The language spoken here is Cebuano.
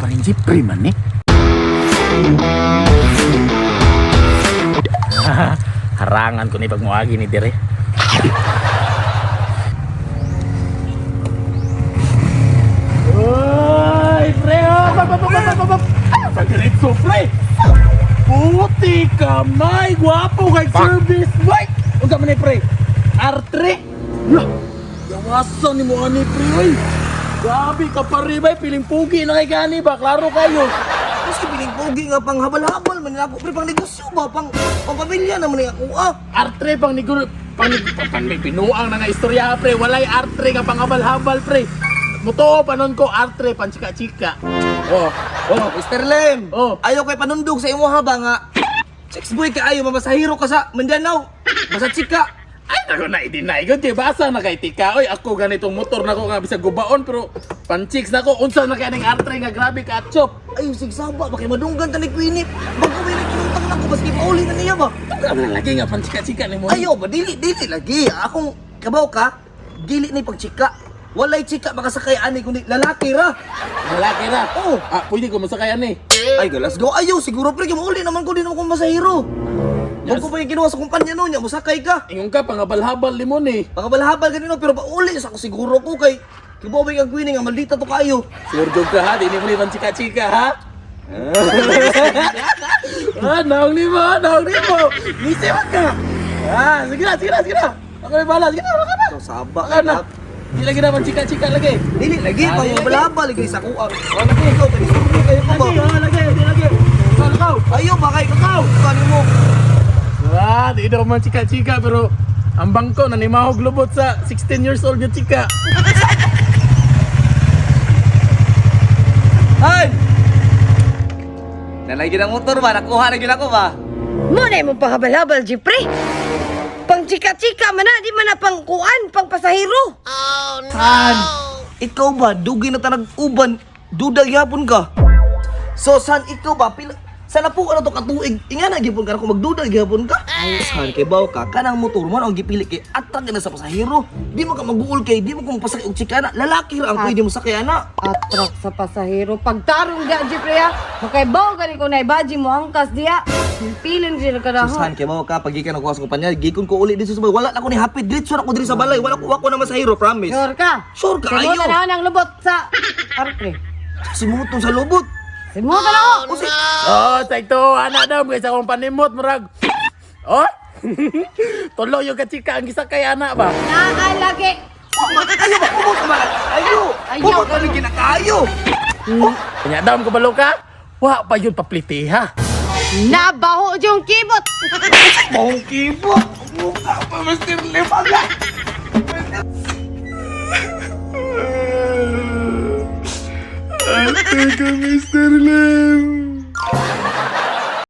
Paring Jeffrey man ni. Harangan ko ni pag muagi ni dire. Uy, pre! Oh! Bap, bap, bap, bap, bap, bap. Ah, sa diretso, pre! Puti kamay! Gwapo kay service bike! Unsa man ni pre? R3? Lah! Yawasan ni mo ani pre, oy! Grabe ka pare bay, piling pugi na kay gani ba? Klaro kayo. Kasi piling pogi nga pang habal-habal man ako pre, pang negosyo ba, pang pang pamilya naman ni ako ah. R3 pang niguro pang, pang, pang may pinuang na nga istorya pre, walay R3 nga panghabal-habal pre. Mutuo panon ko R3 pan chika-chika. Oh, oh. Mr. Lim, Oh. ayaw kay panundog sa imo ha ba nga. Chicks boy ka ayo mamasahiro ka sa Mindanao. Basta chika. Ay, nako na i-deny ko. Di ba? Asa na kay tika? Oy, ako ganitong motor na ko nga bisag gubaon pero pan-chicks na ko. Unsa na kay ning R3 nga grabe ka atchop. Ayaw sigsaba ba kay madunggan ta ni Queenie. Bago may nagkinutang nako baski pauli na niya ba. Grabe na lagi nga pan-chika-chika ni mo. Ayaw ba dili dili lagi. Akong kabaw ka, dili ni pagchika. Walay chika makasakay ani kundi lalaki ra. Lalaki na. Oh. Ah, pwede ko masakay ani. Ay, let's go. Ayaw, siguro pre, kay mauli naman ko din ako masahiro. Yes. Huwag ko pa yung kinuha sa kumpanya noon, niya, musakay ka. Ingon ka panghabal-habal limon eh. Pangabal-habal ganino, pero pauli sa ako siguro ko kay Kibobay ang Queenie nga maldita to kayo. Sure joke ka ha, di ni mo ni pan-chika-chika ha. Ah, naong ni mo, naong ni mo. Nisiwan ka. Ah, sige na, sige na, sige na. Ako na bahala, sige na, wala ka na. So, saba Wala na. Di lagi na pan-chika-chika lagi. Dili lagi Ah, pa dili yung lagi. balabal lagi sa kuha. Wala ko ikaw kay istorbo kayo ko ba? Lagi, oh, lagi, di lagi. Ikaw, ikaw. Ayaw ba kay kakaw? Kani mo. Ah, di daw man chika-chika pero ang bangko nanimahog lubot sa 16 years old nga chika. Ay! Nalay gid ang motor ba? Nakuha na gid ako ba? Mo na imong panghabal-habal, Jeffrey. Pang chika-chika man na, di man na pang kuan, pang pasahero. San? Ikaw ba dugi na tanag uban, duda gyapon ka. So san ikaw ba pila sana po ano to katuig inga na gyapon ka kung magduda gyapon ka. San kay baw ka kanang motor man ang gipili kay atrak na sa pasahero. Di mo ka maguol kay di mo kung pasakay og chikana, lalaki ra ang pwede mo sakay ana. Atrak sa pasahero. Pagtarong diya, Jeffrey ha. Makaibaw gani ko na ibaji mo angkas diya. Pilin siya ka na So, san kay baw ka pag gikan ako sa kumpanya, gikon ko uli dito sa balay. Wala na ko ni hapit diretso na ko diri sa balay. Wala ko wa ko na masahero, promise. Sure ka? Sure ka, Simutan ayo. na ako ng lubot sa Artre. Simutong sa lubot. Simutan na ako! O si Oh, sakto ana daw kaysa akong panimot murag. Oh. Tulo yung kachika ang gisakay ana ba. Naalagi! Ayo ba kumot ka man. Ayo. Ayaw. Kumot ka lagi na kayo. Kanya daw kabalo ka? Wa pa yun papliti ha. Nabaho yung kibot! Mong kibo. Mukha pa Mr. Lim. Aga. Ate ka, Mr. Lim.